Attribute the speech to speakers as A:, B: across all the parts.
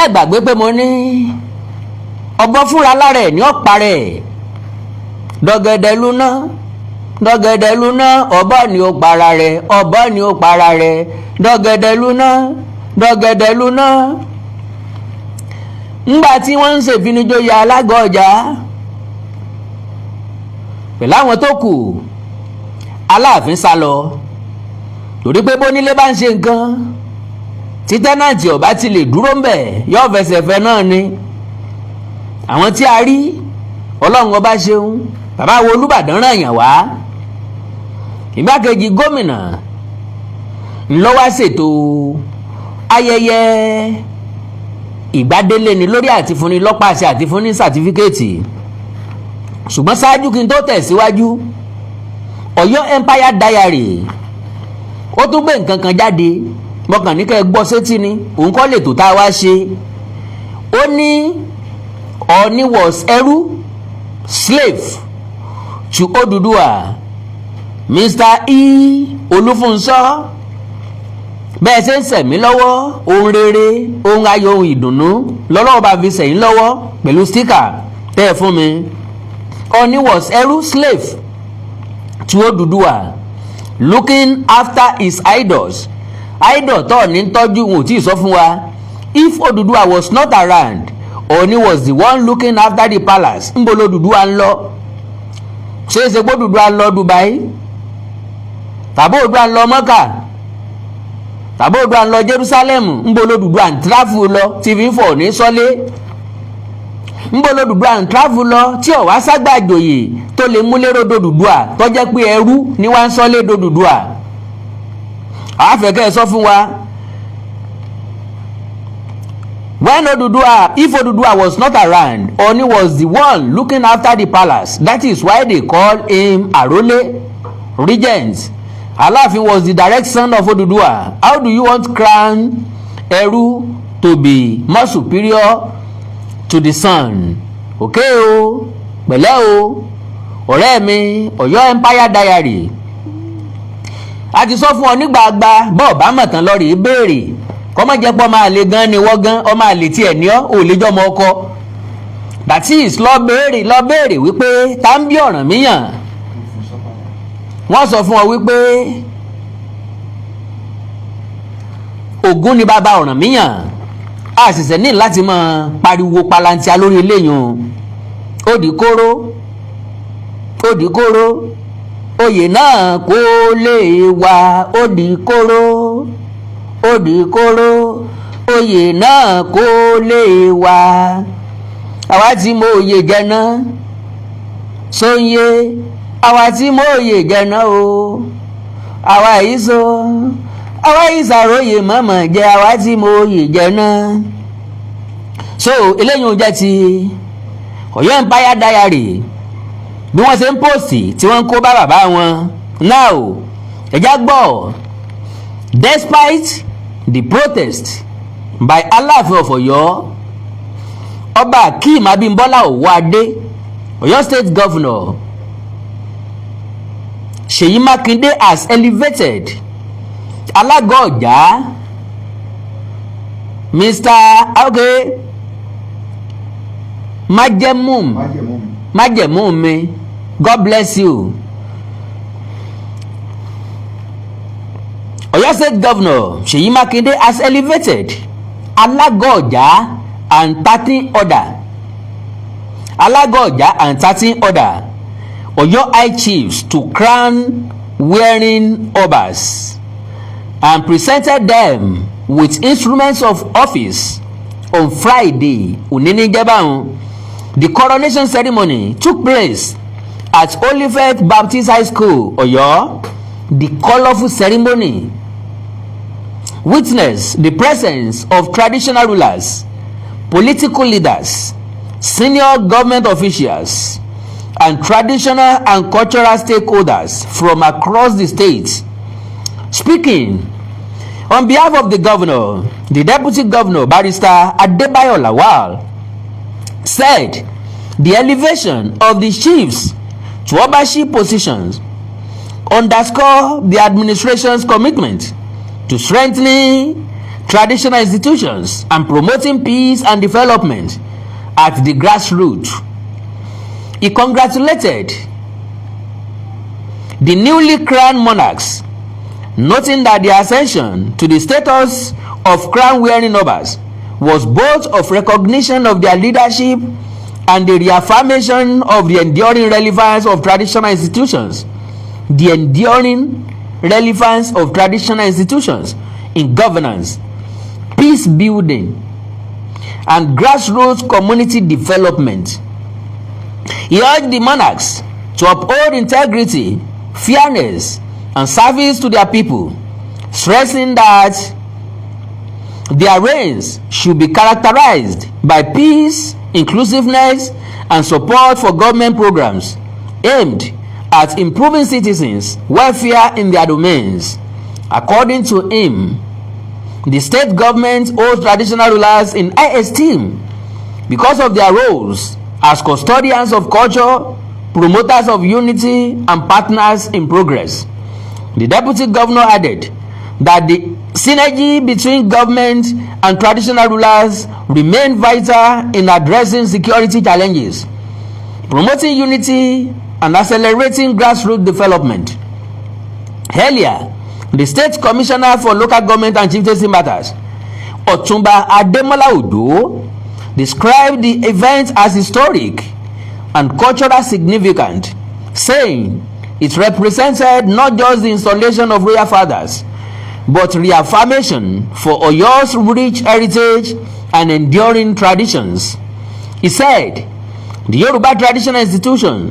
A: Ẹ gbàgbé pé mo ní ọ̀bọ fúnra lára ẹ̀ ní ọ̀pá rẹ̀ dọ̀gẹ̀dẹ̀ luná, dọ̀gẹ̀dẹ̀ luná, ọ̀bọ ni ó para rẹ̀, ọ̀bọ ni ó para rẹ̀, dọ̀gẹ̀dẹ̀ luná, dọ̀gẹ̀dẹ̀ luná. Ńgbà tí wọ́n ń ṣèfinijóyè alága ọjà pẹ̀lú àwọn tó kù, Aláàfin sá lọ, torí pé bónílé bá ń ṣe nǹkan tí tenant ọba ti lè dúró ńbẹ̀, yóò fẹsẹ̀ fẹ́ náà ni. Àwọn tí a rí, Ọlọ́run Ọba ṣeun, bàbá wo Olúbàdàn ràn yàn wá, ìgbákejì gómìnà ńlọ́wọ́ ṣètò ayẹyẹ ìgbádélé ni lórí àti fúnni lọ́pàṣẹ àti fúnni certificate. Ṣùgbọ́n ṣáájú kí n tó tẹ̀síwájú, Ọ̀yọ́ Empire Diary, ó tún gbé nǹkan kan jáde. Mọ̀kàn ní kẹ́ ẹ gbọ́ sétí ni, òun kọ́ lè tó tá a wá ṣe. Ó ní Ọọ̀ni was ẹrú, slave to Odùduwà. Mr. E Olúfúnṣọ́, bẹ́ẹ̀ ṣe ń sẹ̀mí lọ́wọ́, ohun rere, ohun ayọ̀, ohun ìdùnnú lọ́lọ́wọ́ bá fi sẹ̀yìn lọ́wọ́ pẹ̀lú sticker tẹ́ ẹ fún mi. Ọọ̀ni was ẹrú, slave to Odùduwà, looking after his idols. Idol tó ní tọ́jú, wọn ò tí ì sọ fún wa. If Odùduwà was not around, Ọọ̀ni was the one looking after the palace. Ńbo lOdùduwà ń lọ? Ṣé é ṣe pé Odùduwà ń lọ Dubai, tàbí Odùduwà ń lọ Mọ́kà, tàbí Odùduwà ń lọ Jerusalem? Ńbo lOdùduwà ń travel lọ tí fi ń fọ̀ ní sọ́lé? Ńbo lOdùduwà ń travel lọ tí ọ̀wá ságbàjòyè tó lè múlẹ́rọ̀ dOdùduwà, tó jẹ́ pé ẹrú ni wá ń sọ́lé dOdùduwà? Àáfẹ́kẹ́ sọ fún wa. When Oduduwa, if Oduduwa was not around, Oni was the one looking after the palace. That is why they call him Arole, regent. Alaafin was the direct son of Oduduwa. How do you want crown ẹrú to be more superior to the son? Okay o, pẹ̀lẹ́ o, ọ̀rẹ́ mi. Ọ̀yọ́ Empire Diary, a ti sọ fún ọ nígbàgbà, bọ́ọ̀ bá mọ̀ tán, lọ rèé béèrè. Kọ́mọ jẹ́ pọ́ máa le gan ni wọ́n gan, ọmọ àlè tiẹ̀ ní ọ́, ò lè jọmọ ọkọ. That is, lọ béèrè, lọ béèrè wípé tá ń bí Ọ̀rànmíyàn. Wọ́n sọ fún ọ wípé Ògún ni bàbá Ọ̀rànmíyàn. A ṣẹ̀ṣẹ̀ ní láti máa pariwo palantia lórí eléyìí. Ó di kóró, ó di kóró, oyè náà kó lè wá. Ó di kóró, ó di kóró, oyè náà kó lè wá. Àwa tí mo oyè jẹ náà sóyè, àwa tí mo oyè jẹ náà o, àwa yìí so, àwa yìí sàròyè mọ̀mọ̀ jẹ, àwa tí mo oyè jẹ náà. So eléyìí ò jẹ́ ti Ọ̀yọ́ Empire Diary, bí wọ́n ṣe ń post tí wọ́n ń kó bá bàbá wọn. Now, ẹ̀já gbọ́. Despite the protest by Aláàfin of Ọ̀yọ́, Ọba Akeem Abímbọ́lá Ọwọ́adé, Ọ̀yọ́ State Governor Ṣèyí Mákindé has elevated Alága Ọ̀já, Mr. Okay, Májẹ̀mú.
B: Májẹ̀mú mi.
A: Májẹ̀mú mi, God bless you. Ọ̀yọ́ State Governor Ṣèyí Mákindé has elevated Alága Ọ̀já and 13 other, Alága Ọ̀já and 13 other Ọ̀yọ́ high chiefs to crown wearing obas and presented them with instruments of office on Friday, òní ní jẹ́bàrún. The coronation ceremony took place at Olivet Baptist High School, Ọ̀yọ́. The colourful ceremony witnessed the presence of traditional rulers, political leaders, senior government officials, and traditional and cultural stakeholders from across the state. Speaking on behalf of the governor, the deputy governor, Barrister Adebayo Lawal, said the elevation of the chiefs to obaship positions underscore the administration's commitment to strengthening traditional institutions and promoting peace and development at the grassroots. He congratulated the newly crowned monarchs, noting that their ascension to the status of crown-wearing Obas was both of recognition of their leadership and the reaffirmation of the enduring relevance of traditional institutions, the enduring relevance of traditional institutions in governance, peace building, and grassroots community development. He urged the monarchs to uphold integrity, fairness, and service to their people, stressing that their reigns should be characterized by peace, inclusiveness, and support for government programs aimed at improving citizens' welfare in their domains. According to him, the state government holds traditional rulers in high esteem because of their roles as custodians of culture, promoters of unity, and partners in progress. The deputy governor added that the synergy between government and traditional rulers remain vital in addressing security challenges, promoting unity, and accelerating grassroots development. Earlier, the state commissioner for local government and chieftaincy matters, Otunba Ademola Ojo, described the event as historic and cultural significant, saying it represented not just the installation of royal fathers, but reaffirmation for Oyo's rich heritage and enduring traditions. He said, the Yoruba traditional institution,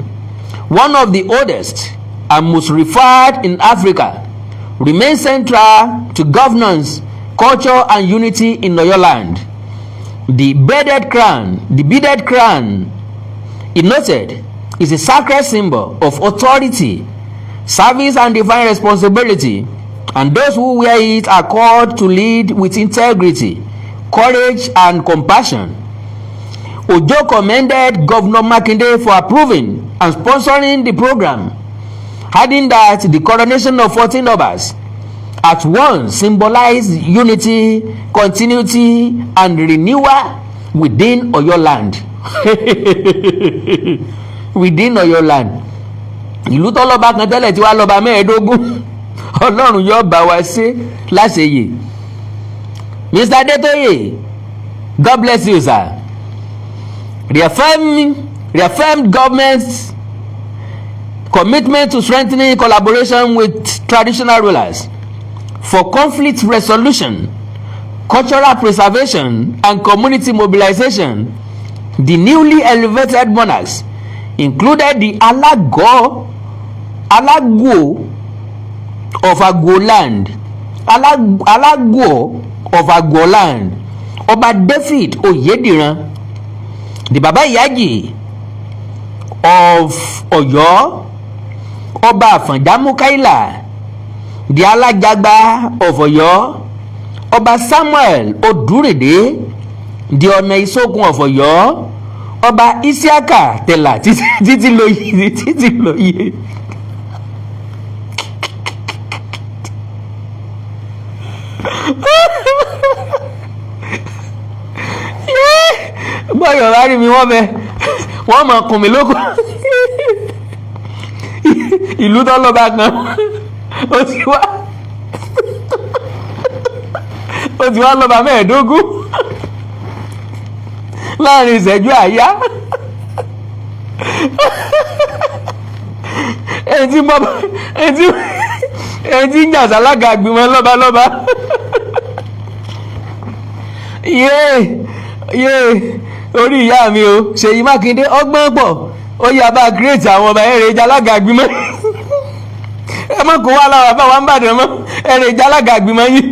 A: one of the oldest and most revered in Africa, remains central to governance, culture, and unity in Oyo land. The beaded crown, he noted, is a sacred symbol of authority, service, and divine responsibility, and those who wear it are called to lead with integrity, courage, and compassion. Ojo commended Governor Makinde for approving and sponsoring the program, adding that the coronation of 14 Obas at once symbolized unity, continuity, and renewal within Oyo land. Within Oyo land. Ìlú tọ́lọ́ba kan tẹ́lẹ̀ tí wàá lọ́ba 15, Ọlọ́run yóò bá wa ṣe láṣeyè. Mr. Adetoye, God bless you, sir. Reaffirmed government's commitment to strengthening collaboration with traditional rulers for conflict resolution, cultural preservation, and community mobilization. The newly elevated monarchs included the Alago of Agoland, Alago of Agoland, Ọba David Oyediran, the Baba Iyaji of Ọ̀yọ́, Ọba Àfọ̀njá Mukaila, the Alájàgbá of Ọ̀yọ́, Ọba Samuel Odúrèdé, the Ọ̀nà Ìsókun of Ọ̀yọ́, Ọba Isiaka Tẹ̀là títí lóye títí lóye. Bọ́yọ̀ bá rí mi, wọ́n bẹ wọ́n mọ̀ kùn mí lóko. Ìlú tó lọ́ba kan, ó ti wá lọ́ba 15 láàrin ìṣẹ́jú àyá. Ẹni tí ń jà sálága gbìmọ̀ lọ́balọ́ba. Yéè yéè, orí ìyá mi o! Ṣèyí Mákindé ọgbọ́n pọ̀, ó yá bá kírètì àwọn ọba ẹ̀rẹ̀ ìjà alága gbìmọ̀. Ẹ má kó wá lára bá wa ń bàdàn mọ́, ẹ̀rẹ̀ ìjà alága gbìmọ̀ yìí.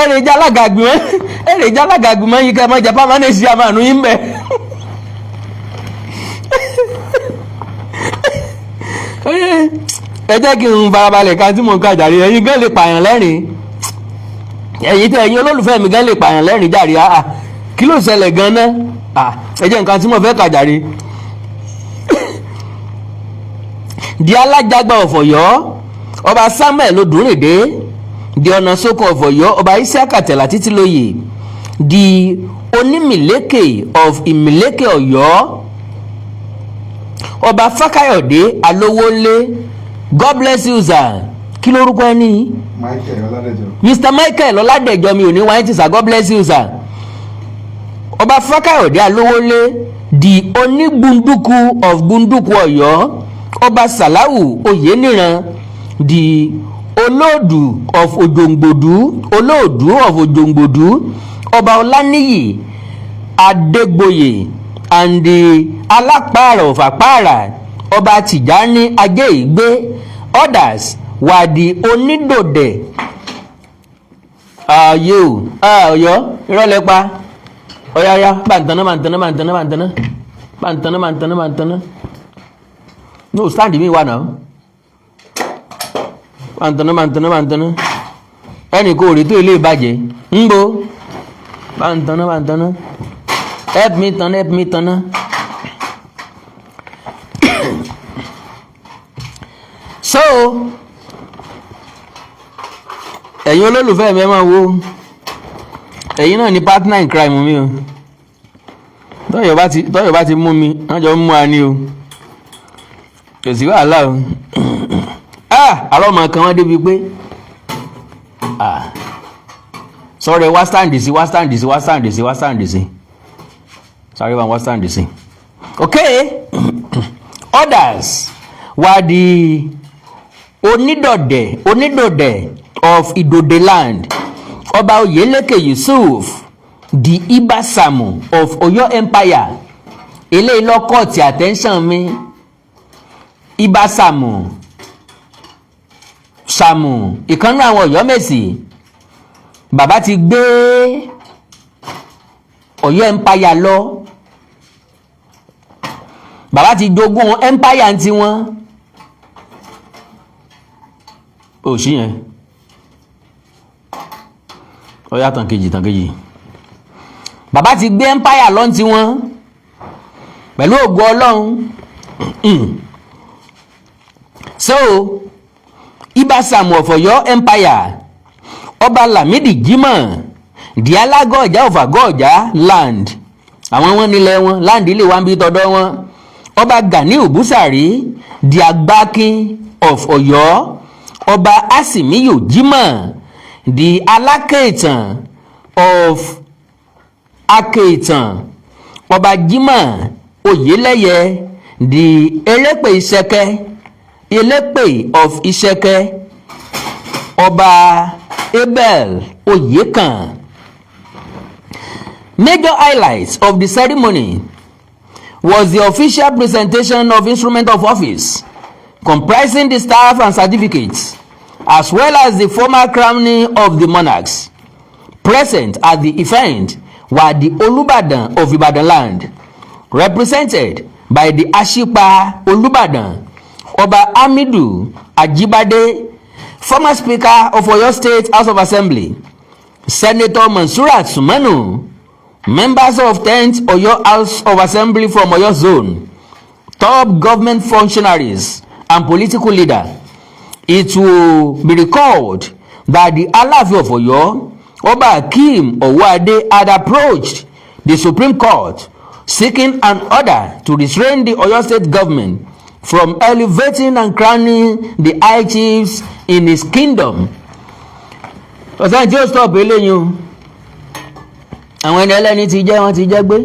A: Ẹ̀rẹ̀ ìjà alága gbìmọ̀, ẹ̀rẹ̀ ìjà alága gbìmọ̀ yìí, kẹ́ ẹ má jẹ́ permanent chairman yín bẹ́ẹ̀. Ẹ jẹ́ kí n farabalẹ̀ kan tí mò ń ka jàre. Ẹ̀yin gan lè pààyàn lẹ́rìn, ẹ̀yin tẹ ẹ̀yin olólùfẹ́ mi gan lè pààyàn lẹ́rìn jàre. Àà, kí ló ṣẹlẹ̀ gan náà? Ẹ jẹ́ nǹkan tí mo fẹ́ kà jàre. The Alájàgbà of Ọ̀yọ́, Ọba Samuel Odùnrìndé, the Ọ̀nàsókun of Ọ̀yọ́, Ọba Isiaka Tẹ̀lá Títílóyè, the Onímìlékè of Ìmìlékè Ọ̀yọ́, Ọba Fákáyọ̀dé Alówólé. God bless you, sir. Kí lórúkọ ẹni?
B: Michael Ọládẹjọ.
A: Mr Michael Ọládẹjọ, mi ò ní wáyé tí, sir. God bless you, sir. Ọba Fákáyọ̀dé Alówólé, the Onígbùndùkú of Gbùndùkú Ọ̀yọ́, Ọba Sàláwù Oyèníran, the Olóòdù of Òjòǹgbòdú, Olóòdù of Òjòǹgbòdú, Ọba Ọláníyì Adégbòye, and the Alápààrà of Àpààrà, Ọba Tìjání Ajéìgbé. Others were the Onídòdè. Ààyè o, Ọ̀yọ́, irọ́ lẹ pa. Ọ̀yáyá, bàǹtánná, bàǹtánná, bàǹtánná, bàǹtánná, bàǹtánná, bàǹtánná, bàǹtánná. No stand mi wà náà. Bàǹtánná, bàǹtánná, bàǹtánná. Ẹnì kò rí tó ilé ìbàjẹ́ ń bo. Bàǹtánná, bàǹtánná. Help me tanná, help me tanná. So ẹ̀yin olólùfẹ́ mi, ẹ máa wo, ẹ̀yin náà ní partner in crime mi o. Tọ́yọ̀ bá ti mú mi, wọ́n jọ ń mú wa ní o, kò sí wàhálà o. Ah, àrọ́ ọmọ kan wọ́n débi pé, ah, sọ̀rọ̀ ẹ wá stand sí, wá stand sí, wá stand sí, wá stand sí, sáré wá, wá stand sí. Okay, others were the Onídọ̀dẹ̀ of Ìdòdè land, Ọba Oyeleke Yusuf, the Ibasamu of Oyo Empire. Eléyìí ló catch attention mi. Ibasamu Sàmù, ìkànnì àwọn Ọ̀yọ́mèsì, bàbá ti gbé Ọ̀yọ́ Empire lọ, bàbá ti jogún empire tiwọn. Ó sí yẹn, ó yá, tàn kejì, tàn kejì. Bàbá ti gbé empire lọ tiwọn pẹ̀lú ògo Ọlọ́run. So Ibasamu of Ọ̀yọ́ Empire, Ọba Lamidi Jimoh, the Alágọ̀ọ́jà of Àgọ́ọ̀jà land, àwọn wọn nílẹ̀ wọn, land ilé wa ń bí tọ̀dọ̀ wọn, Ọba Ganiu Busari, the Agbákin of Ọ̀yọ́, Ọba Asimiyu Jimoh, the Alákẹ̀tàn of Akéìtàn, Ọba Jimoh Oyeleye, the Elépè Ìṣẹ̀kẹ́, Elépè of Ìṣẹ̀kẹ́, Ọba Abel Oyekan. Major highlights of the ceremony was the official presentation of instrument of office comprising the staff and certificates, as well as the formal crowning of the monarchs. Present at the event were the Olubadan of Ibadan land, represented by the Ashipa Olubadan, Ọba Hamidu Ajibade, former Speaker of Oyo State House of Assembly, Senator Monsurat Sumanu, members of 10th Oyo House of Assembly from Oyo Zone, top government functionaries and political leader. It will be recalled that the Alaafin of Oyo, Oba Akeem Owoade, had approached the Supreme Court seeking an order to restrain the Oyo State government from elevating and crowning the high chiefs in his kingdom. Ọ̀sán tí ó stop eléyìí o, àwọn ẹni ẹlẹ́ni ti jẹ́, wọ́n ti jẹ́ gbé,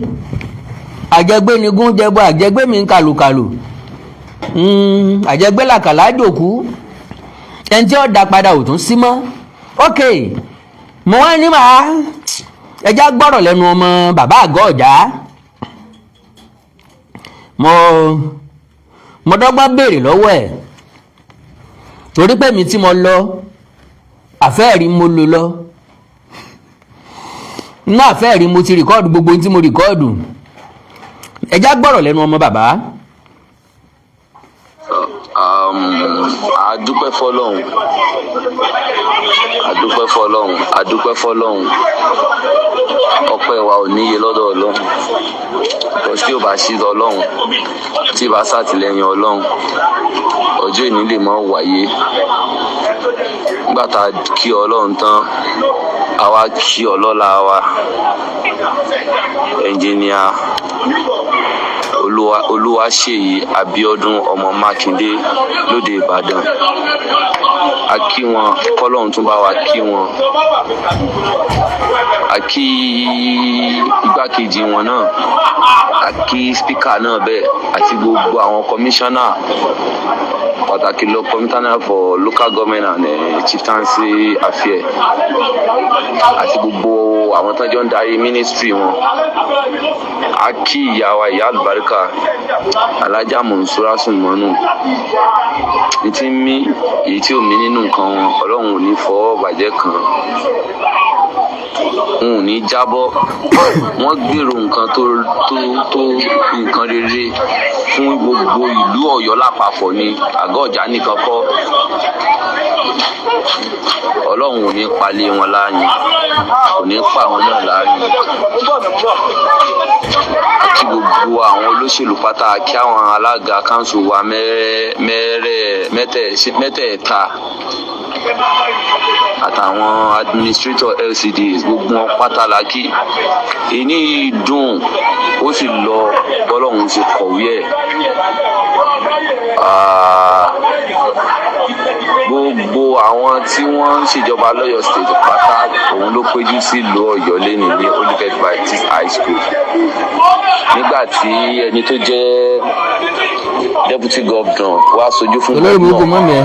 A: àjẹgbé ni gún jẹbọ, àjẹgbé mi ń kàlùkàlù, àjẹgbé làkàlà jòkú, ẹni tí ó dá padà ò tún sí mọ́. Ok, mo wá ní màá ẹjá gbọ́rọ̀ lẹ́nu ọmọ bàbá àgọ́ ọ̀já. Mo dọ́gbọ́n béèrè lọ́wọ́ ẹ̀ torí pé mi tí mo lọ àfẹ́ẹ̀rí, mo lò lọ nínú àfẹ́ẹ̀rí, mo ti record gbogbo ohun tí mo record. Ẹjá gbọ́rọ̀ lẹ́nu ọmọ bàbá.
B: A dúpẹ́ fọ́lọ́run, a dúpẹ́ fọ́lọ́run, a dúpẹ́ fọ́lọ́run. Ọpẹ́ wa ò níye lọ́dọ̀ Ọlọ́run, because tí ò bá sí Ọlọ́run, tí ì bá ṣàtìlẹ́yìn Ọlọ́run, ọjọ́ ìní lè mọ́ wáyé. Nígbà tá a kí Ọlọ́run tán, a wá kí ọlọ́lá wa, Ẹnjìníà Olúwaṣèyí Abíọ́dún ọmọ Mákindé lóde Ìbàdàn. A kí wọn, kọ́lọ́run tún bá wa kí wọn. A kí igbákejì wọn náà, a kí speaker náà bẹ́ẹ̀, àti gbogbo àwọn kọmíṣánná, pàtàkì lọ commissioner for local government and chieftaincy affairs, àti gbogbo àwọn tó jọ ń darí ministry wọn. A kí ìyá wa, ìyá àlùbáríkà, Alájà Mọ̀nsúrà Sùnmọ́nù. Ní tí ń mí, èyí tí ò mí nínú nǹkan wọn, Ọlọ́run ò ní fọwọ́ bàjẹ́ kàn án, wọn ò ní jábọ́. Wọ́n gbèrò nǹkan tó nǹkan rere fún gbogbo ìlú Ọ̀yọ́ lápapọ̀ ní Àgọ́ Ọ̀jà nìkan kọ́. Ọlọ́run ò ní palẹ̀ wọn láàyè, kò ní pa àwọn náà láàyè. Kí gbogbo àwọn olóṣèlú pátá, kí àwọn alága council wa mẹ́tẹ̀ẹ̀ta àtàwọn administrator LCDs, gbogbo wọn pátá la kí. Èyí dùn, ó sì lọ bọ́lọ́hún ti kọ̀wé ẹ̀. Gbogbo àwọn tí wọ́n ń ṣèjọba lọ́yọ̀ State pátá, òun ló péjú sílùú Ọ̀yọ́ lẹ́nìí ní Olivet Baptist High School, nígbà tí ẹni tó jẹ́ deputy governor wá sojú fún
A: Olórí burúkú
B: governor
A: mọ́ mi ẹ.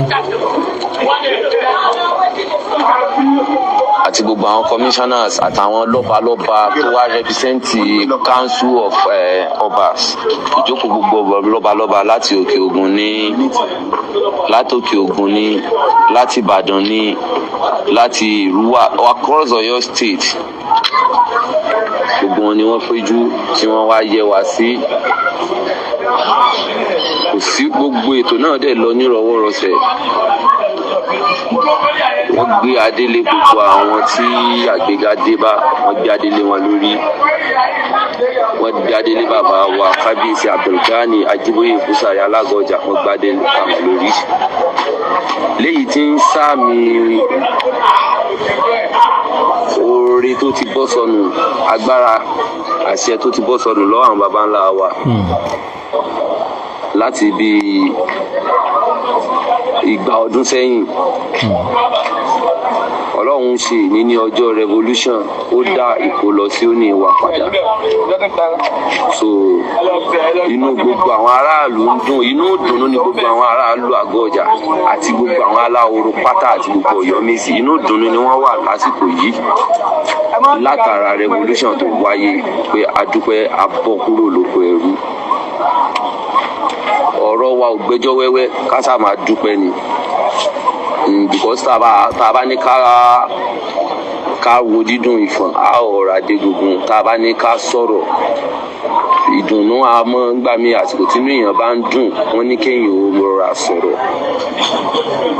B: àti gbogbo àwọn commissioners àtàwọn lọ́balọ́ba tó wá represent council of obas. Ìjókòó gbogbo lọ́balọ́ba láti Òkè Ògùn ní, láti Òkè Ògùn ní, láti Ìbàdàn ní, láti Ìrúwà, across Ọ̀yọ́ State, gbogbo wọn ni wọ́n péjú tí wọ́n wá yẹ wá sí. Kò sí, gbogbo ètò náà dẹ̀ lọ nírọ̀wọ́rọsẹ̀. Wọ́n gbé adélé gbogbo àwọn tí àgbéga dé bá, wọ́n gbé adélé wọn lórí. Wọ́n gbé adélé bàbá wa, Kábíyèsí Abdulgani Ajíbóyè Búsàrí Alágọjà, wọ́n gbé adélé àwọn lórí, léyìí tí ń sàmì oore tó ti bọ́ sọnù, agbára àṣẹ tó ti bọ́ sọnù lọ́wọ́ àwọn baba ńlá wa láti bí ìgbà ọdún sẹ́yìn. Ọlọ́run ṣe ní ní ọjọ́ revolution, ó dá ìkólọ sí ó ní ìwà padà. So inú gbogbo àwọn aráàlú ń dùn, inú ìdùnnú ni gbogbo àwọn aráàlú Àgọ́ Ọjà àti gbogbo àwọn aláhoro pátá àti gbogbo Ọ̀yọ́mèsì, inú ìdùnnú ni wọ́n wà lásìkò yìí látara revolution tó wáyé, pé a dúpẹ́, a bọ́ kúrò lóko ẹrú. Ọ̀rọ̀ wa ò gbẹ́jọ́ wẹ́wẹ́, ká sáà máa dúpẹ́ ni, because tá a bá ní ká wo dídùn ìfọ̀n, a ò rà dé gungun. Tá a bá ní ká sọ̀rọ̀ ìdùnnú, a mọ́ gbà mí. Àsìkò tí inú èèyàn bá ń dùn, wọ́n ní kéèyàn ó rọra sọ̀rọ̀,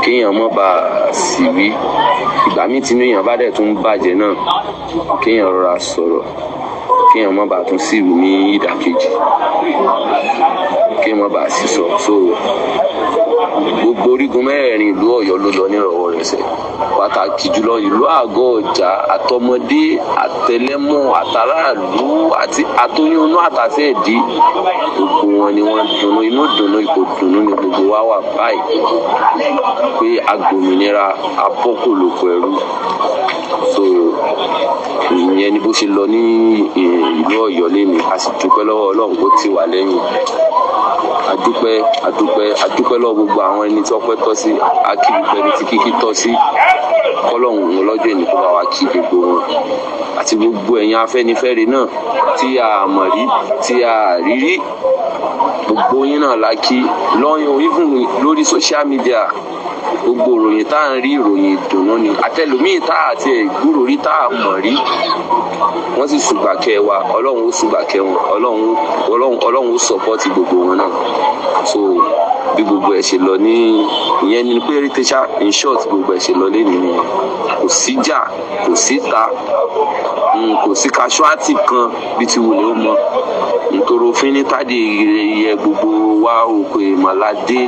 B: kéèyàn má bàa sì wí. Ìgbà míì tí inú èèyàn bá dẹ̀ tún ń bàjẹ́ náà, kéèyàn rọra sọ̀rọ̀, kéèyàn má bàa tún sì wí ní ìdàkejì, kéèyàn má bàa sì sọ. So gbogbo orígun mẹ́rẹ̀ẹ̀rin ìlú Ọ̀yọ́ ló lọ nírọ̀wọ́rọsẹ̀, pàtàkì jùlọ ìlú Àgọ́ Ọjà, àtọmọdé àtẹlẹ́mọ̀ àtàràlú àti àtọyúnú àtàsẹ́ ìdí, gbogbo wọn ni wọ́n dunnú. Inú dùnnú, ipò dùnnú ni gbogbo wa wà báyìí pé agbòmìnira, abọ́kòlòkò ẹrú. So ìyẹn ni bó ṣe lọ ní ìlú Ọ̀yọ́ lẹ́nu. A sì dúpẹ́ lọ́wọ́ Ọlọ́run kó tì wá lẹ́yìn. Adúpẹ́, adúpẹ́, adúpẹ́ lọ́wọ́ gbogbo àwọn ẹni tí ọpẹ́ tọ́ sí. Akí gbogbo ẹni tí kíkí tọ́ sí, kọ́lọ́hún òun lọ́jọ́ ìní kó bá wa kí gbogbo wọn, àti gbogbo ẹ̀yin Afẹ́nifẹ́re náà tí a mọ̀ rí, tí a rí rí, gbogbo yín náà la kí lọ́yìn, even lórí social media. Gbogbo ìròyìn tá à ń rí, ìròyìn ìdùnnú ni. Àtẹlómìn tá àti ẹ̀gbúrò rí, tá a mọ̀ rí, wọ́n sì ṣùgbàkẹ́ wa. Ọlọ́run ó ṣùgbàkẹ́ wọn, Ọlọ́run, Ọlọ́run, Ọlọ́run ó support gbogbo wọn náà. So Bí gbogbo ẹ̀ ṣe lọ ní ìyẹn ni pé tẹ́sà, in short, gbogbo ẹ̀ ṣe lọ lé nìyẹn. Kò síjà, kò síta, kò sí casualty kan bí ti wùlé ó mọ, nítorí òfin ní tádé yẹ gbogbo wa òkè ìmọ̀ládé.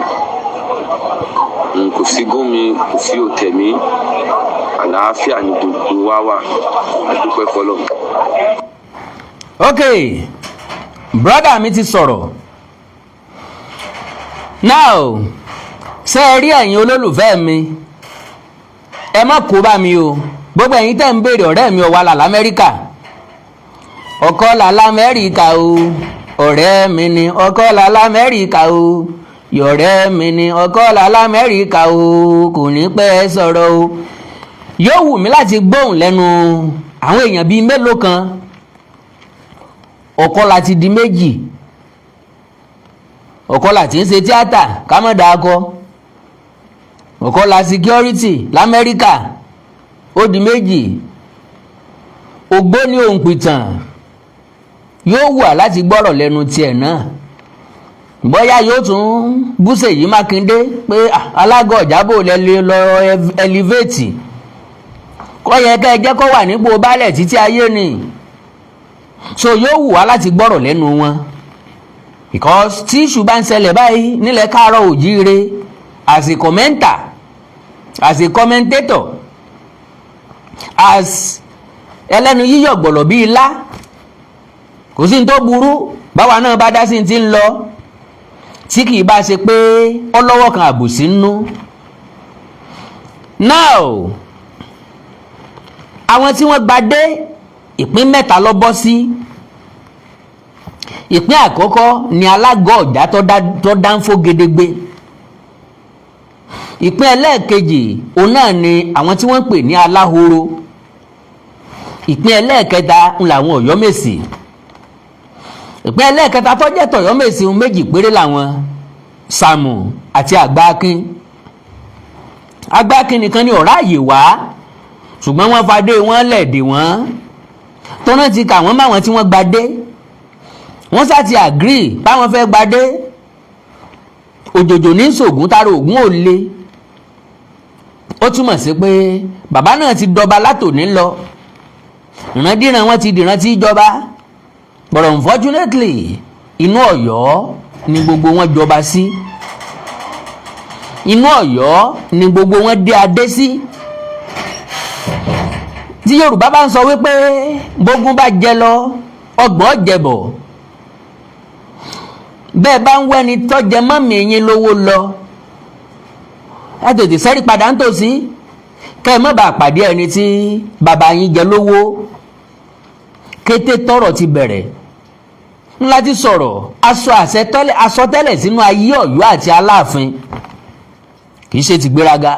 B: Kò sí gómi, kò sí òtẹ̀mí, àlàáfíà ni gbogbo wa wà. A dúpẹ́ fọlọ́.
A: Ok, brother mi ti sọ̀rọ̀. Now, ṣé ẹ rí ẹ̀yin olólùfẹ́ mi, ẹ má kó bá mi o. Gbogbo ẹ̀yin tẹ́ ń béèrè ọ̀rẹ́ mi ọ̀wàlà lamẹ́ríkà, ọ̀kọ́là lamẹ́ríkà o, ọ̀rẹ́ mi ni ọ̀kọ́là lamẹ́ríkà o, yọ̀rẹ́ mi ni ọ̀kọ́là lamẹ́ríkà o, kò ní pẹ́ sọ̀rọ̀ o. Yóò wù mí láti gbóhùn lẹ́nu àwọn èèyàn bíi mélòó kan. Ọ̀kọ́là ti di méjì. Ọ̀kọ́là tí ń ṣe tíátà kámọ́dà akọ, ọ̀kọ́là security lamẹ́ríkà, ó di méjì. Ògbóni òǹpìtàn yóò wà láti gbọ́rọ̀ lẹ́nu tiẹ̀ náà, bóyá yóò tún bú Ṣèyí Mákindé pé alágọ̀ ọ̀jábò lẹ lọ elevate kọ́ yẹ kẹ́ ẹ jẹ́ kó wà nípò baálẹ̀ títí ayé ni. So yóò wù wá láti gbọ́rọ̀ lẹ́nu wọn, because tí issue bá ń ṣẹlẹ̀ báyìí nílẹ̀ káàárọ̀ òjíire, as a commenter, as a commentator, as ẹlẹ́nu yíyọ̀ gbọ̀lọ̀ bíi ilá, kò sí ní tó burú báwa náà bá dá sí ti ń lọ, tí kì í bá ṣe pé ọlọ́wọ́ kan àbòsí nínú. Now, àwọn tí wọ́n gba dé, ìpín mẹ́ta ló bọ́ sí. Ìpín àkọ́kọ́ ni alágọ̀ ọ̀já tó dánfó gedegbe. Ìpín ẹlẹ́ẹ̀kejì, òun náà ni àwọn tí wọ́n ń pè ní aláhoro. Ìpín ẹlẹ́ẹ̀kẹta ń làwọn Ọ̀yọ́mèsì. Ìpín ẹlẹ́ẹ̀kẹta tó jẹ́ tọ̀yọ́mèsì ń, méjì péré làwọn, Sàmù àti Àgbákin. Àgbákin nìkan ni ọ̀rá àyè wá, ṣùgbọ́n wọ́n fadé wọ́n lẹ̀dẹ̀ wọ́n tọ́nà ti kà wọ́n máwọn tí wọ́n gbadé. Wọ́n sá ti agree báwọn fẹ́ gbadé. Òjòjò ní sògùn tára ògùn ò le. Ó túmọ̀ sí pé bàbá náà ti dọba látòní lọ. Ìrandíran wọn ti dìran tí jọba, but unfortunately, inú Ọ̀yọ́ ni gbogbo wọn jọba sí, inú Ọ̀yọ́ ni gbogbo wọn dé adé sí. Tí Yorùbá bá ń sọ wípé bógún bá jẹ lọ, ọgbọ̀n jẹbọ̀, bẹ́ẹ̀ bá ń wẹ́ni tọ́jẹ mọ́mì yín lówó lọ, ẹ tètè sẹ́rí padà ń tòsí, kẹ́ ẹ má bàa pàdé ẹni tí bàbá yín jẹ lówó. Kété tọ́rọ̀ ti bẹ̀rẹ̀ ńlá ti sọ̀rọ̀ aṣọ àsọtẹ́lẹ̀ sínú ayé Ọ̀yọ́ àti Aláàfin. Kì í ṣe ti gbéraga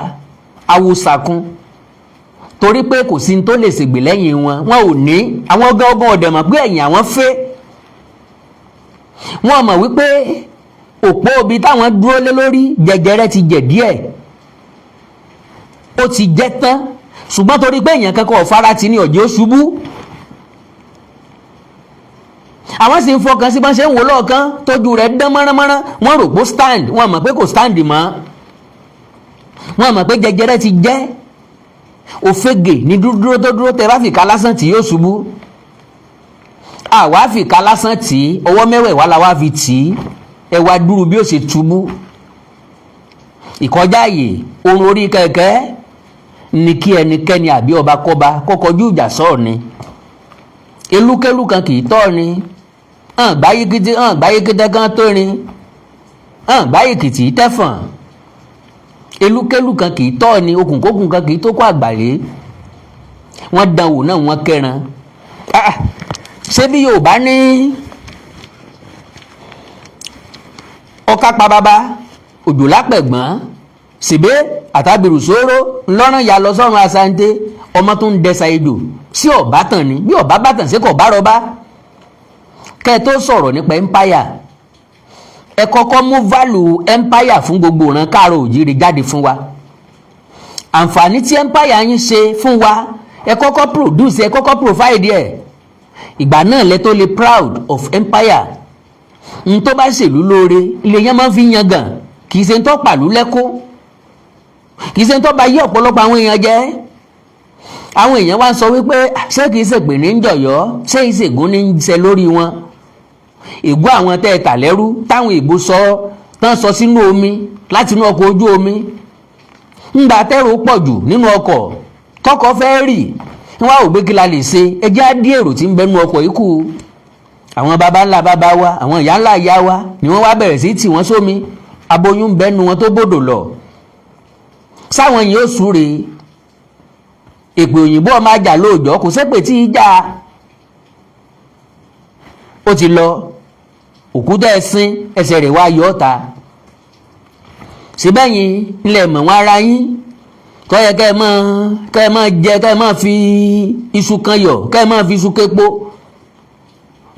A: awosakun, torí pé kò sí ní tó lè ṣègbè lẹ́yìn wọn. Wọn ò ní àwọn gángan ọ̀dẹ̀ mọ̀ pé ẹ̀yìn àwọn fẹ́. Wọn mọ̀ wípé òpó ibi táwọn dúró lé lórí, jẹjẹrẹ ti jẹ díẹ̀, ó ti jẹ́ tán, ṣùgbọ́n torí pé èèyàn kankan ọ̀fara ti ní ọ̀jẹ̀ ó ṣubú. Àwọn sì ń fọkàn sí bọ́n ṣe ń wò lọ́ọ̀kan tójú rẹ̀ dán mọ́ránmọ́rán. Wọ́n rò pé stand, wọ́n mọ̀ pé kò stand mọ́. Wọ́n mọ̀ pé jẹjẹrẹ ti jẹ́ òfegè ní dúdúró tó dúró. Tẹ bá fìkà lásán tí yóò ṣubú, àwa fìkà lásán tí ọwọ́ mẹ́wẹ̀ẹ̀wá la wá fi tì í. Ẹ wá dúró bí ó ṣe túbú. Ìkọjá àyè orun orí kẹ̀kẹ́ ní kí ẹnikẹ́ni àbí ọba kọ́ba kọ́kọ́jú ìjà sọ́ọ̀ ni. Elúkélú kan kì í tọ́ ni hàn gbáyékété, hàn gbáyékété kan tó rin hàn gbáyékìtì tẹ́fọ̀n. Elúkélú kan kì í tọ́ ni, okùnkókùn kan kì í tó kó àgbàlé. Wọ́n dán wò náà, wọ́n kẹran. Ṣé bí Yorùbá ní ọ̀ká pa bàbá òjò lápẹ̀gbọ́n síbé àtàbírù sóró ńlọrọ̀ ya lọ sọ́run asante. Ọmọ tó ń dẹsa ejò sí ọ̀bá tàn ní bí ọ̀bá bá tàn sí kò bá rọba. Kẹ́ ẹ tó sọ̀rọ̀ nípa empire, ẹ kọ́kọ́ mú value empire fún gbogbo ìran káàrọ̀ òjíire jáde fún wa. Àǹfààní tí empire yín ṣe fún wa, ẹ kọ́kọ́ produce, ẹ kọ́kọ́ provide ẹ̀. Ìgbà náà lẹ tó lè proud of empire. N tó bá ṣèlú lóore ilé yẹn máa ń fi yan gàn. Kì í ṣe ń tọ́ pàlú lẹ́kọ́, kì í ṣe ń tọ́ ba yí ọ̀pọ̀lọpọ̀ àwọn èèyàn jẹ́. Àwọn èèyàn wá ń sọ wípé ṣé kìí ṣe pè ní ń jọ̀yọ́, ṣé ìṣègùn ní ń ṣe lórí wọn, ègún àwọn tẹ́ ẹ tà lẹ́rú, táwọn ìbò sọ tán sọ sínú omi láti inú ọkọ̀ ojú omi. Ńgbà tẹ́rù pọ̀ jù nínú ọkọ̀, tọkọ̀ fẹ́ rì, wọ́n á ò gbé kí la lè ṣe? Ẹjẹ́ á dí èrò tí ń bẹ nínú ọkọ̀ yìí kù. Àwọn baba ńlá baba wa, àwọn ìyá ńlá ìyá wa ni wọ́n wá bẹ̀rẹ̀ sí tì wọ́n sómi. Aboyún ń bẹ́nu wọn tó bòdò lọ. Sáwọn yìí ó súre èpè òyìnbó, ọmọ ajá lóòjọ́, kò sépè tí í já. Ó ti lọ, òkúta ẹ̀sìn ẹsẹ̀ rẹ̀ wá yọ ọ́ ta síbẹ̀yìn ilẹ̀ mọ̀ wọ́n ara yín tó yẹ kẹ́ ẹ mọ́ jẹ, kẹ́ ẹ mọ́ fi iṣu kan yọ̀, kẹ́ ẹ mọ́ fi iṣu képo,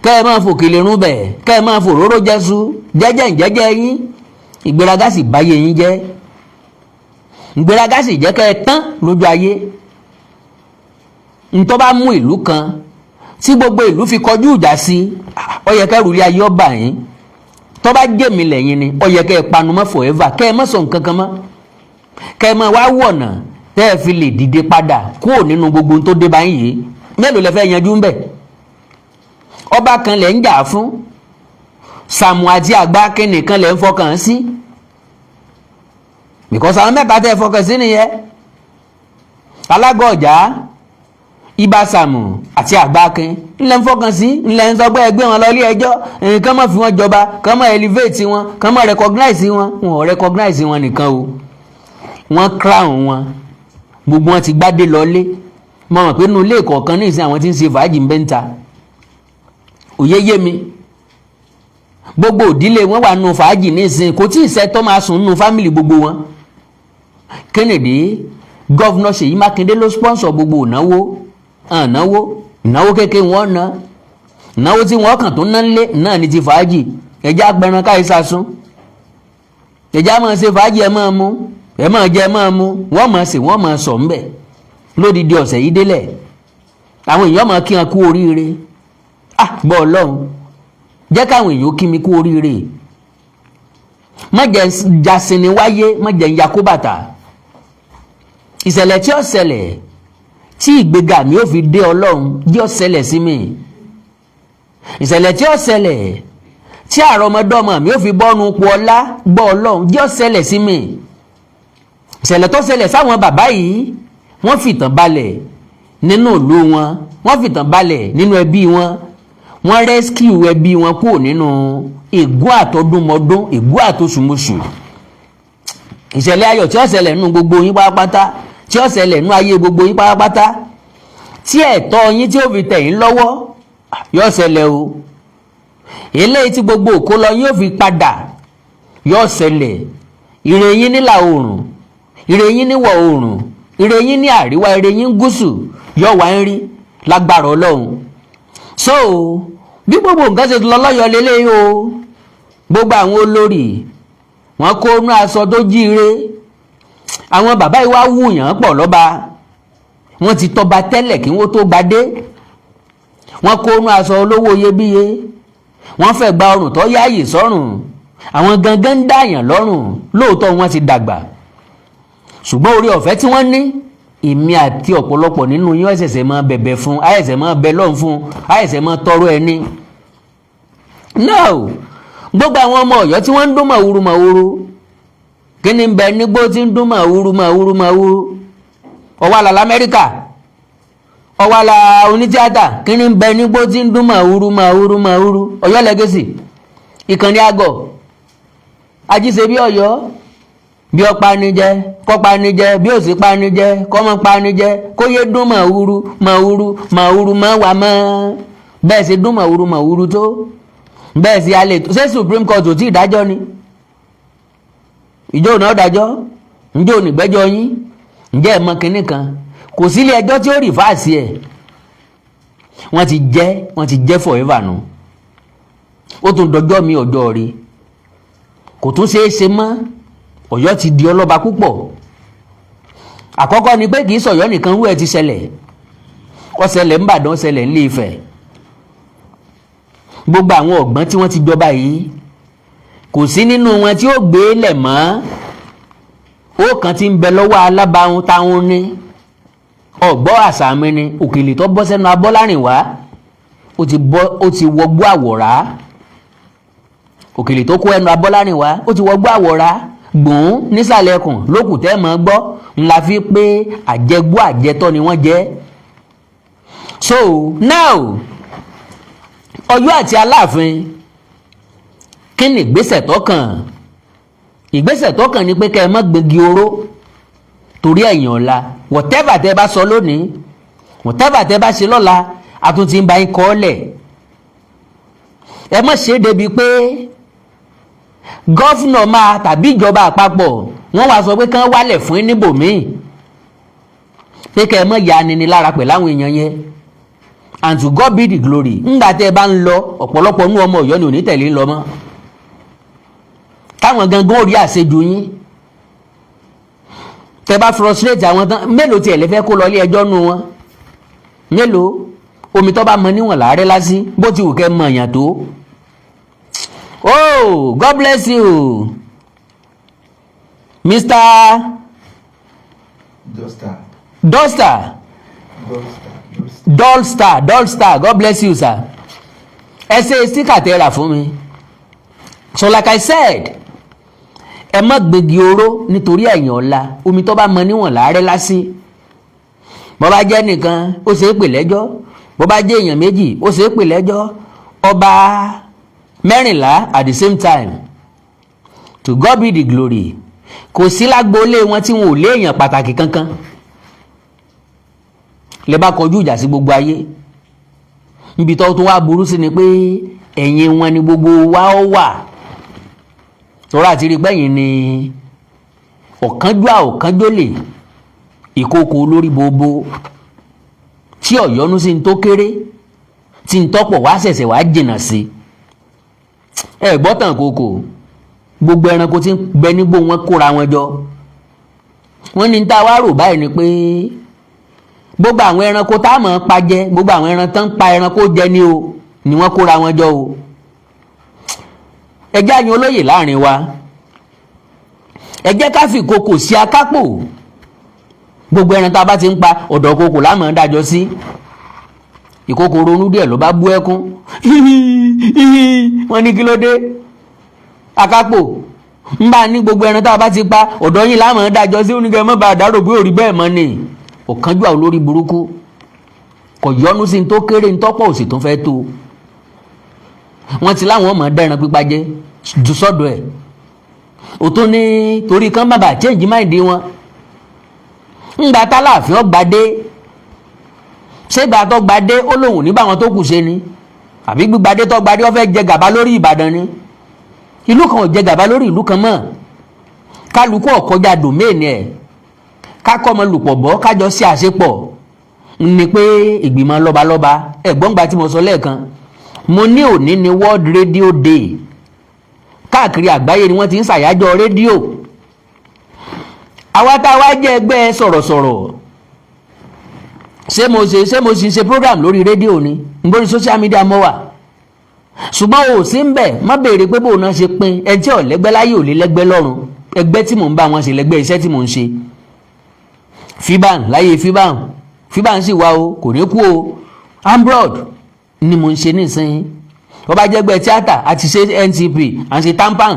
A: kẹ́ ẹ mọ́ fòkèlè rún bẹ̀, kẹ́ ẹ mọ́ fòróró jẹ́sú jẹ́jẹ́ jẹ́jẹ́ yín. Ìgbéraga sì báyé yín jẹ́, ìgbéraga sì jẹ́ kẹ́ ẹ tán lójú ayé. Ntọ́ bá mú ìlú kan tí gbogbo ìlú fi kọjú ìjà sí, ó yẹ kẹ́ rúlé ayé ọba yín. Tó bá jẹ́mi lẹ́yìn ni, ó yẹ kẹ́ ẹ panu mọ́ forever, kẹ́ ẹ má sọ nǹkan kan mọ́, kẹ́ ẹ má wá wọ̀nà tẹ́ ẹ fi lè dìde padà kúrò nínú gbogbo tó dé báyìí yìí. Mélòó lẹ fẹ́ yanjú ń bẹ̀? Ọba kan lẹ̀ ń jà fún, Sàmù àti àgbà kínní kan lẹ̀ ń fọkàn sí, because àwọn mẹ́ta tẹ́ ẹ fọkàn sí nìyẹn: alágọ̀ ọ̀já, ibà Sàmù àti àgbákin ńlẹ̀ ń fọkàn sí, ńlẹ̀ ń sọ pé ẹgbẹ́ wọn lọ ilé ẹjọ́, nǹkan mọ̀ fi wọn jọba, kàn mọ̀ elevate wọn, kàn mọ̀ recognize wọn. Wọn ò recognize wọn nìkan o, wọ́n crown wọn, gbogbo wọn ti gbádé lọlé. Mo mọ̀ pé nínú ilé kọ̀ọ̀kan ní ìsìn, àwọn tí ń ṣe fàájì ń bẹ́ ń ta òye yé mi. Gbogbo òdílé wọn wà nù fàájì ní ìsìn, kò tí ì sẹ́ tó máa sùn nù family gbogbo wọn. Kennedy, Governor Ṣèyí Mákindé ló sponsor gbogbo ìnáwó. Ìnáwó, ìnáwó kékeré wọn ná, ìnáwó tí wọn kàn tó ná lé náà ní ti fàájì. Ẹjẹ apẹran káyé sasún, ẹjẹ máa ṣe fàájì, ẹ máa mú, ẹ máa jẹ, ẹ máa mú. Wọ́n máa ṣe, wọ́n máa sọ ńbẹ̀ lódìdí ọ̀sẹ̀ yìí délẹ̀. Àwọn èèyàn máa kí wọn kú oríire. Ah, gbọ́, Ọlọ́run jẹ́ káwọn èèyàn kí mi kú oríire. Má jẹ́ jasinni wáyé, má jẹ́ ń yakó bàtà. Ìṣẹ̀lẹ̀ tí ó ṣẹlẹ̀ tí ìgbéga mi ò fi dé, Ọlọ́run jẹ́ ó ṣẹlẹ̀ sí mi. Ìṣẹ̀lẹ̀ tí ó ṣẹlẹ̀ tí àrọmọdọ́mọ mi ò fi bọ́nu pọ̀ ọlá, gbọ́, Ọlọ́run jẹ́ ó ṣẹlẹ̀ sí mi. Ìṣẹ̀lẹ̀ tó ṣẹlẹ̀ sáwọn bàbá yìí, wọ́n fìtàn balẹ̀ nínú ìlú wọn, wọ́n fìtàn balẹ̀ nínú ẹbí wọn, wọ́n rescue ẹbí wọn kúrò nínú ègún àtọdúnmọdún, ègún àtosùmosù. Ìṣẹ̀lẹ̀ ayọ̀ tí ó ṣẹlẹ̀ nínú gbogbo yín pátápátá, tí ó ṣẹlẹ̀ nínú ayé gbogbo yín pátápátá, tí ẹ̀tọ́ yín tí ó fi tẹ̀ yín lọ́wọ́, yóò ṣẹlẹ̀ o. Eléyìí tí gbogbo òkó lọ yóò fi padà, yóò ṣẹlẹ̀. Ire yín nílà oòrùn, ire yín níwọ̀ oòrùn, ire yín ní àríwá, ire yín gúúsù, yóò wá ń rí lágbára Ọlọ́run. So bí gbogbo nǹkan ṣe lọ lọ́yọ̀ọ́ lélẹ́yìí o. Gbogbo àwọn olórí wọn kó inú aṣọ tó jíire. Àwọn bàbá yìí wá wùyàn pọ̀ lọ́ba, wọ́n ti tọba tẹ́lẹ̀ kí wọ́n tó gbadé. Wọ́n kó inú aṣọ olówó iyebíye, wọ́n fẹ́ gba ọrùn tó yáàyè sọ́rùn. Àwọn gangan ń dààyàn lọ́rùn. Lóòótọ́ wọ́n ti dàgbà, ṣùgbọ́n orí ọ̀fẹ́ tí wọ́n ní, èmi àti ọ̀pọ̀lọpọ̀ nínú yín ẹ̀sẹ̀sẹ̀ máa bẹ̀bẹ̀ fún, àìsẹ̀ máa bẹ lọ́hùn fún, àìsẹ̀ máa tọrọ ẹni. Now, gbogbo àwọn ọmọ Ọ̀yọ́ tí wọ́n ń dún màwúrú màwúrú, kí ni ń bẹ nígbó tí ń dún màwúrú màwúrú màwúrú? Ọwọ́ àlà lamẹ́ríkà, ọwọ́ àlà onítíátà, kí ni ń bẹ nígbó tí ń dún màwúrú màwúrú màwúrú? Ọ̀yọ́ Legacy, ìkànnì àgọ̀ ajíṣe bí Ọ̀yọ́, bí ó panijẹ kó panijẹ, bí ó sì panijẹ kó mọ́ panijẹ, kó yé dún màwúrú màwúrú màwúrú mọ́ wà mọ́. Bẹ́ẹ̀ sì dún màwúrú màwúrú tó bẹ́ẹ̀ sì alẹ́ tó ṣé Supreme Court ò tí ì dájọ́ ni? Ìjọ òní ọ̀dájọ́, ǹjẹ́ òní gbẹ́jọ́ yín? Ǹjẹ́ ẹ̀ mọ kinní kan? Kò sílé ẹjọ́ tí ó reverse ẹ̀. Wọ́n ti jẹ́, wọ́n ti jẹ́ forever nù. Ó tún dọjọ́ mi ọjọ́ rí, kò tún ṣeé ṣe mọ́. Ọ̀yọ́ ti di ọlọ́ba púpọ̀. Àkọ́kọ́ ni pé kì í sọ̀yọ́ nìkan rú ẹ̀ ti ṣẹlẹ̀. Ó ṣẹlẹ̀ ńbàdàn, ó ṣẹlẹ̀ ńlé Ifẹ̀. Gbogbo àwọn ọ̀gbọ́n tí wọ́n ti jọba yìí, kò Kò sí nínú wọn tí ó gbé lẹ̀ mọ́. Ó kàn ti ń bẹ lọ́wọ́ alábàáhùn táwọn ní ọ̀gbọ́ àṣà mi ni òkèlè tó bọ́ sẹ́nu abọ́lárìn wá, ó ti bọ́, ó ti wọgbó àwọ̀rá. Òkèlè tó kó ẹnu abọ́lárìn wá, ó ti wọgbó àwọ̀rá gbòún nísàlẹ̀ ẹkùn lókù tẹ́ mọ́ gbọ́ ńlá fi pé àjẹgbó àjẹtọ́ ni wọ́n jẹ́. So now, Ọ̀yọ́ àti Aláàfin, kí ni ìgbésẹ̀ tó kàn? Ìgbésẹ̀ tó kàn ni pé kẹ́ ẹ má gbégi oró torí ẹ̀yìn ọ̀la. Whatever tẹ́ bá sọ lónìí, whatever tẹ́ bá ṣe lọ́la, a tún ti ń bá yín kọ́ lẹ̀. Ẹ má ṣe é débi pé governor máa tàbí ìjọba àpapọ̀ wọ́n wá sọ pé kán wálẹ̀ fún yín níbòmíì, pé kẹ́ ẹ má ya nini lára pẹ̀lú àwọn èèyàn yẹn. And to God be the glory, ńgbà tẹ́ ẹ bá ń lọ, ọ̀pọ̀lọpọ̀ nú ọmọ Ọ̀yọ́ ni ò ní tẹ̀lé ń lọ mọ́, táwọn gangan ò rí àṣejù yín. Tẹ́ bá frustrate àwọn tán, mélòó tiẹ̀ lè fẹ́ kó lọ ilé ẹjọ́ nù wọn? Mélòó? Omi tó bá mọ níwọ̀n làárẹ̀ lásì, bó ti wù kẹ́ mọ èèyàn tó. Oh, God bless you, Mr.
C: Duster.
A: Duster.
C: Duster. Duster.
A: Dollstar, Dollstar, God bless you, sir. Ẹ ṣe sticker tẹ́ rà fún mi. So like I said, ẹ má gbégi oró nítorí ẹ̀yìn ọ̀la. Omi tó bá mọ níwọ̀n làárẹ̀ lásì. Bó bá jẹ́ nìkan, ó ṣe é pè lẹ́jọ́. Bó bá jẹ́ èèyàn méjì, ó ṣe é pè lẹ́jọ́. Ọba 14 at the same time, to God be the glory, kò sí lágboolé wọn tí wọn ò léèyàn pàtàkì kankan. Lè bá kọjú ìjà sí gbogbo ayé, níbi tó tó wá burú sí ni pé ẹ̀yìn wọn ni gbogbo wa ó wà, tọ́ra àti rí pẹ́yìn ni ọ̀kánjúà, ọ̀kánjólè, ìkókò olórí bobo tí ọ̀yọ́nú sí ní tó kéré, tí ń tọ́pọ̀ wá ṣẹ̀ṣẹ̀ wá jìnnà sí. Ẹ gbọ́ tàn kòkò, gbogbo ẹranko tí ń bẹ nígbó wọn kóra wọn jọ. Wọ́n ní tá a wá rò báyìí ni pé gbogbo àwọn ẹranko tá a mọ̀ pa jẹ, gbogbo àwọn ẹran tán ń pa ẹranko jẹ ni o, ni wọ́n kóra wọn jọ o. Ẹ jẹ́ àyàn olóyè láàrin wa, ẹ jẹ́ ká fi kòkò sí akápò. Gbogbo ẹran tá a bá ti ń pa, ọ̀dọ̀ kòkò láàmú dájọ́ sí. Ìkòkò ronú díẹ̀, ló bá bú ẹkún. Wọ́n ní kí ló dé, akápò? Ń bá ní gbogbo ẹran tá a bá ti pa, ọ̀dọ̀ yín láàmú dájọ́ sí. Oníkẹ́ mọ́ bá a dárò pé òrí bẹ́ẹ̀ mọ́ ni. Ọ̀kánjúwà, olórí burúkú, kò yọnu sí ní tó kéré, ní tọ́pọ̀ òsì tó fẹ́ tó. Wọ́n ti láwọn ọmọ dẹ́ran pípa jẹ jù sọ́dọ̀ ẹ̀. Òtún ní torí kán bàbà change mind wọn. Ńgbà tálàfin ọgbàdé, ṣégbà tó gbadé, ó lóun ní báwọn tó kù ṣe ni, àbí gbígbadé tó gbadé, ó fẹ́ jẹ gàba lórí Ìbàdàn ni? Ìlú kan ò jẹ gàba lórí ìlú kan mọ́. Kálukú ọ̀kọjá domain ẹ̀. Kákọ́ ọmọ lùpọ̀ bọ́, kájọ sí àṣepọ̀ ní pé ìgbìmọ̀ lọ́balọ́ba. Ẹ̀gbọ́n gba tí mo sọ lẹ́ẹ̀kan, mo ní òní ni World Radio Day. Káàkiri àgbáyé ni wọ́n ti ń ṣàyájọ́ rédíò. Àwa tá a wá jẹ́ ẹgbẹ́ sọ̀rọ̀sọ̀rọ̀, ṣé mo sì ń ṣe program lórí rédíò ni nítorí social media mọ́ wà? Ṣùgbọ́n o ò sí ń bẹ̀, má béèrè pé bóun náà ṣe pín. Ẹni tí ò lẹ́gbẹ́ láyé ò lè lẹ́gbẹ́ lọ́run. Ẹgbẹ́ tí mò ń bá wọn ṣe lẹ́gbẹ́ iṣẹ́ tí mò ń ṣe. FIBAN láyé FIBAN, FIBAN sì wá o, kò ní kú o. Ambrod ni mò ń ṣe nísìnyí. Wọ́n bá jẹ́gbẹ́ tíátà, àti ṣe NTP, à ń ṣe TAMPAN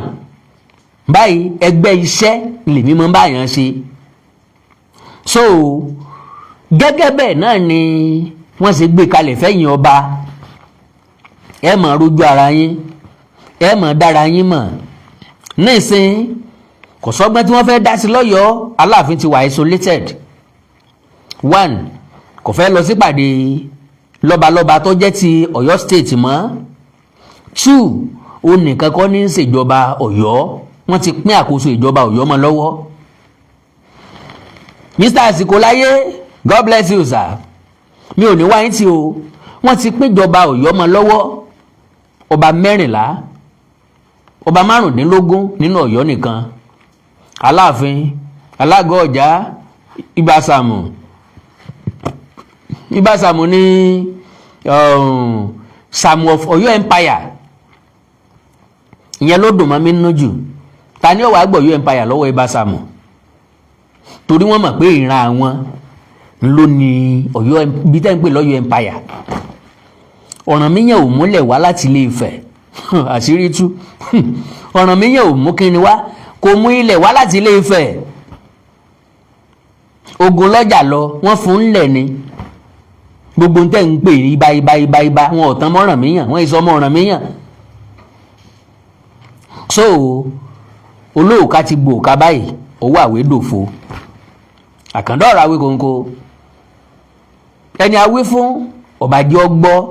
A: báyìí. Ẹgbẹ́ iṣẹ́ lèmi máa ń bá yàn ṣe. So gẹ́gẹ́ bẹ́ẹ̀ náà ni wọ́n ṣe gbé kalẹ̀ fẹ́yìn ọba. Ẹ máa rojú ara yín, ẹ máa dára yín mọ̀. Nísìn kò sọ́gbọ́n tí wọ́n fẹ́ dá sí lọ́yọ̀ọ́. Aláàfin ti wà isolated. One, kò fẹ́ lọ sípàdé lọ́balọ́ba tó jẹ́ ti Ọ̀yọ́ State mọ́. Two, ó nìkan kọ́ ní í ṣèjọba Ọ̀yọ́, wọ́n ti pín àkóso ìjọba Ọ̀yọ́ mọ́ lọ́wọ́. Mr. Àsìkòláyé, God bless you, sir. Mi ò ní wáyé tí o. Wọ́n ti pín ìjọba Ọ̀yọ́ mọ́ lọ́wọ́. Ọba 14, ọba 15 nínú Ọ̀yọ́ nìkan: Aláàfin, Alágọ̀ Ọ̀já, Ìbásàmù. Ìbásàmù ní Sàmù of Ọ̀yọ́ Empire. Ìyẹn ló dùn mọ́ mi nínú jù. Ta ni ó wàá gbọ̀ Ọ̀yọ́ Empire lọ́wọ́ Ibà Sàmù? Torí wọ́n mọ̀ pé ìran àwọn ló ní Ọ̀yọ́, bí tẹ́ ń pè lọ́yọ́ Empire. Ọ̀rànmíyàn ò múlẹ̀ wá láti Ilé Ifẹ̀. Àṣírí tú. Ọ̀rànmíyàn ò mú kíni wá, kò mú ilẹ̀ wá láti Ilé Ifẹ̀. Ogun lọ́jà lọ, wọ́n fún un lẹ̀ ni. Gbogbo tẹ́ ń pè ní ibà, ibà, ibà, ibà, wọn ò tán mọ́ Ọ̀rànmíyàn, wọ́n ìsọ ọmọ Ọ̀rànmíyàn. So olóòka ti gbòòka báyìí, owó àwé dòfo. Àkàndá ọ̀rọ̀ Awíkonko, ẹni awí fún ọ̀bàjẹ́ ọgbọ́.